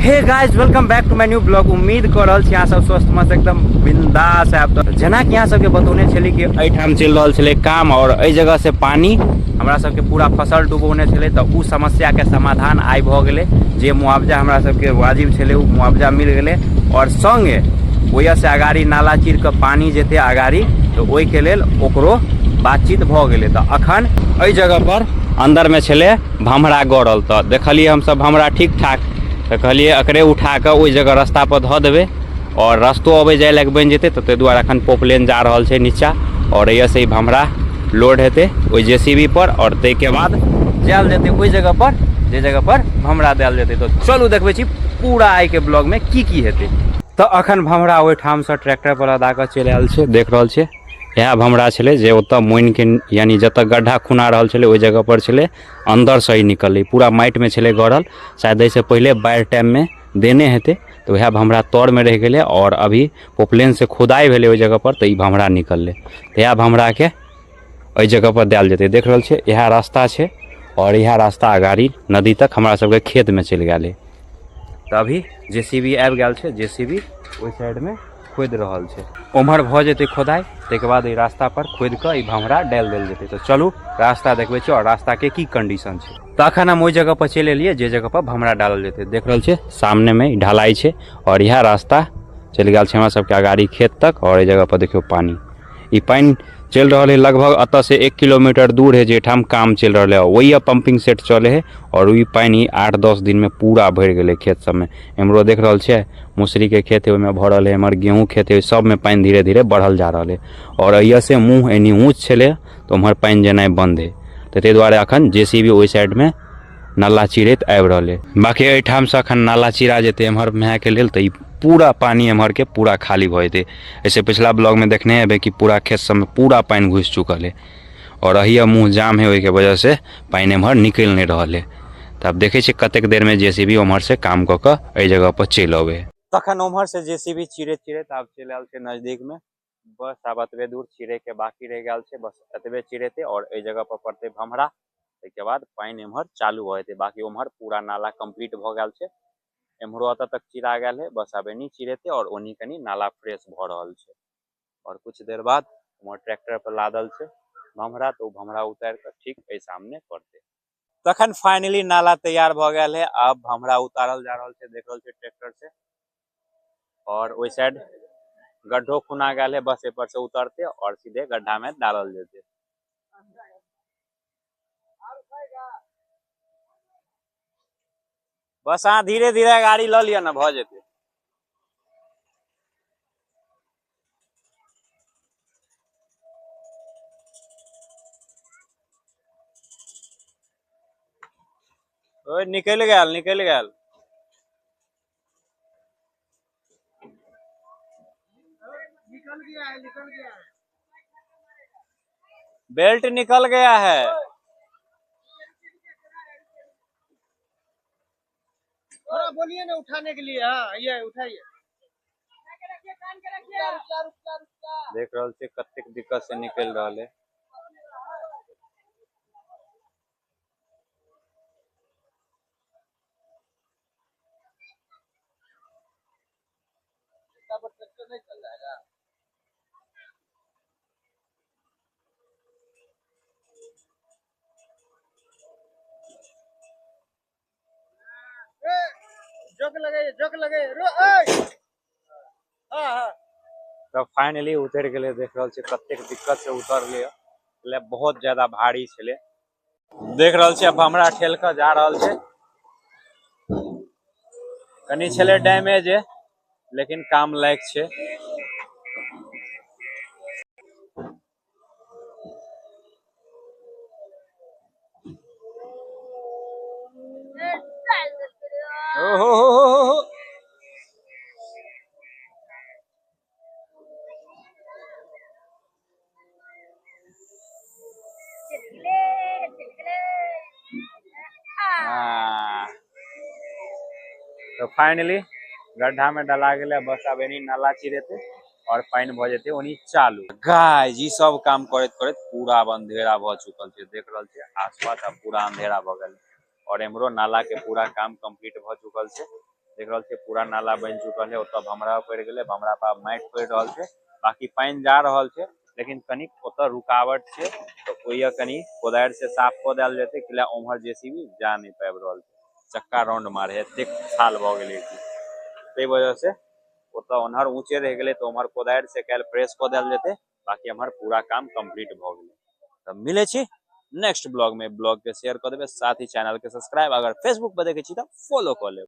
Hey guys, welcome back to my new blog. उम्मीद कऽ रहल छी अहाँ सब स्वस्थ मस्त एकदम बिंदास आयब। तऽ जेनाकि अहाँ सबके बतौने छली कि एहिठाम चलि रहल छलै काम और एहि जगह से पानी हमरा सबके पूरा फसल डुबौने छलै, तऽ ओ समस्याके समाधान आइ भऽ गेलै। जे मुआवजा हमरा सबके वाजिब छलै ओ मुआवजा मिल गेलै और संगे ओहिसँ अगाड़ी नाला चीर कऽ पानी जेतै अगाड़ी, तऽ ओहिके लेल ओकरो बातचीत भऽ गेलै। तऽ अखन एहि जगह पर अन्दरमे छलै भमरा गड़ल, तऽ देखलियै हमसब भमरा ठीक ठाक, तऽ कहलियै एकरे उठा कऽ ओहि जगह रास्ता पर धऽ देबै और रस्तो अबै जाय लायक बनि जेतै। तऽ ताहि दुआरे अखन पोपलेन जा रहल छै नीचा और एहिसँ ई भमरा लोड हेतै ओहि जे सी बी पर और ताहिके बाद जायल जेतै ओहि जगह पर जे जगह पर भमरा देल जेतै। तऽ चलू देखबै छी पूरा आइके ब्लॉगमे की की हेतै। तऽ अखन भमरा ओहिठामसँ ट्रैक्टर पर लदा कऽ चलि आयल छै। देख रहल छियै, इएह भमरा छलै जे ओतऽ मोनिके यानी जतऽ गड्ढा खुना रहल छलै ओहि जगह पर छलै, अन्दरसँ ई निकललै, पूरा माटिमे छलै गड़ल। शायद एहिसँ पहिले बाढ़ि टाइममे देने हेतै, तऽ वएह भमरा तरमे रहि गेलै और अभी पोपलेनसँ खुदाइ भेलै ओहि जगहपर तऽ ई भमरा निकललै। तऽ इएह भमराके एहि जगहपर देल जेतै। देख रहल छियै, इएह रास्ता छै और इएह रास्ता अगाड़ी नदी तक हमरा सबके खेतमे चलि गेल है। तऽ अभी जे सी बी आबि गेल छै, जे सी बी ओहि साइडमे खोदि रहल छै। ओम्हर भऽ जेतै खोदाइ, ताहिके बाद एहि रास्ता पर खोदि कऽ ई भमरा डालि देल जेतै। तऽ चलू रास्ता देखबै छी और रास्ताके की कंडीशन छै। तऽ अखन हम ओहि जगह पर चलि एलियै जे जगह पर भमरा डालल जेतै। देख रहल छियै, सामनेमे ई ढलाई छै और इएह रास्ता चलि गेल छै हमरा सबके अगाड़ी खेत तक। और एहि जगह पर देखियौ पानी, ई पानि चलि रहल है लगभग एतऽ से 1 किलोमीटर दूर है जेठाम काम चलि रहल है, वही पंपिंग सेट चले है और वही पानि 8-10 दिन में पूरा भरि गेलै खेत सबमे। एम्हरो देख रहल छियै मौसरी के खेत है, ओहिमे भरल है, एम्हर गेहूँ खेत है, सबमे पानि धीरे धीरे बढ़ल जा रहल है। और एहिया से मुँह एनी ऊँच छलै तऽ उम्हर पानि जेनाइ बन्द है, तऽ ताहि दुआरे अखन जे सी बी ओहि साइडमे नाला चिरैत आबि रहल है। बाकी एहिठामसँ अखन नाला चिरा जेतै एम्हर मायके लेल तऽ ई पूरा पानि एम्हरके पूरा खाली भऽ जेतै। एहिसँ पिछला ब्लॉगमे देखने हेबै कि पूरा खेत सबमे पूरा पानि घुसि चुकल है और अहिया मुँह जाम है, ओहिके वजहसँ पानि एम्हर निकलि नहि रहल है। तऽ आब देखै छियै कतेक देरमे जे सी बी ओम्हरसँ काम कऽ कऽ एहि जगहपर चलि अबै है। तखन ओम्हरसँ जे सी बी चिरैत चिरैत आब चलि आयल छै नजदीकमे। बस आब एतबे दूर चिरैके बाकी रहि गेल छै, बस एतबे चिरेतै और एहि जगह पर पड़तै भमरा, ताहिके बाद पानि एम्हर चालू भऽ जेतै। बाकी ओम्हर पूरा नाला कम्प्लीट भऽ गेल छै, एम्हरो एतऽ तक चिरा गेल है, बस आब एनी चिरेतै और ओनी कनि नाला फ्रेश भऽ रहल छै। और कुछ देर बाद उम्हर ट्रैक्टर पर लादल छै भमरा, तऽ ओ भमरा उतारि कऽ ठीक एहि सामने पड़तै। तखन फाइनली नाला तैयार भऽ गेल है, आब भमरा उतारल जा रहल छै, देख रहल छै ट्रैक्टर से। और ओहि साइड गड्ढो खुना गेल है, बस एहि पर से उतरते और सीधे गड्ढा में डालल जेतै। बस अहाँ धीरे धीरे गाड़ी लऽ लिअ ने, भऽ जेतै। ओए निकलि गेल, निकलि गेल। निकल गया है, निकल गया है, बेल्ट निकल गया है। थोड़ा बोलिए ना उठाने के लिए। हाँ ये उठाइए। देख रहल छी कतेक दिक्कत से निकल रहल है। ट्रैक्टर नहीं चल जाएगा। जोक लगाइए, जोक लगाइए, रो, ए! हाँ, हाँ। तऽ फाइनली उतरि गेलै। देख रहल छी कतेक दिक्कत से उतरलै, ले बहुत ज्यादा भारी छलै। देख रहल छी अब हमरा ठेल कऽ जा रहल छै। कनि छलै डैमेज, लेकिन काम लायक छै। ओ हो हो हो हो हो। हाँ। तऽ फाइनली गड्ढा में डला गेलै, बस आब एनी नाला चिरेतै और पानि भऽ जेतै ओनी चालू। गाइस ई सब काम करैत करैत पूरा अब अंधेरा भऽ चुकल छै। देख रहल छियै आसपास आब पूरा अंधेरा भऽ गेल और एम्हरो नाला के पूरा काम कंप्लीट भऽ चुकल छै। देख रहल छियै पूरा नाला बनि चुकल है। ओतऽ भमरा पड़ि गेलै, भमरा पर आब माटि पड़ि रहल छै। बाकी पानि जा रहल छै, लेकिन कनिक ओतऽ रुकावट छै, तऽ ओहि कनि कोदारि से साफ कऽ देल जेतै, किला उम्हर जेसीबी जा नहि पाबि रहल छै, चक्का राउंड मारे एतेक साल भऽ गेलै की, ताहि वजह से ओतऽ ओन्हर ऊँचे रहि गेलै, तऽ उम्हर कोदारि से काल्हि प्रेस कऽ देल जेतै। बाकी एम्हर पूरा काम कम्प्लीट भऽ गेलै। तऽ मिलै छी नेक्स्ट ब्लॉग में। ब्लॉग के शेयर कऽ देबै, साथ ही चैनल के सब्सक्राइब, अगर फेसबुक पर देखै छी तऽ फॉलो कऽ लेब।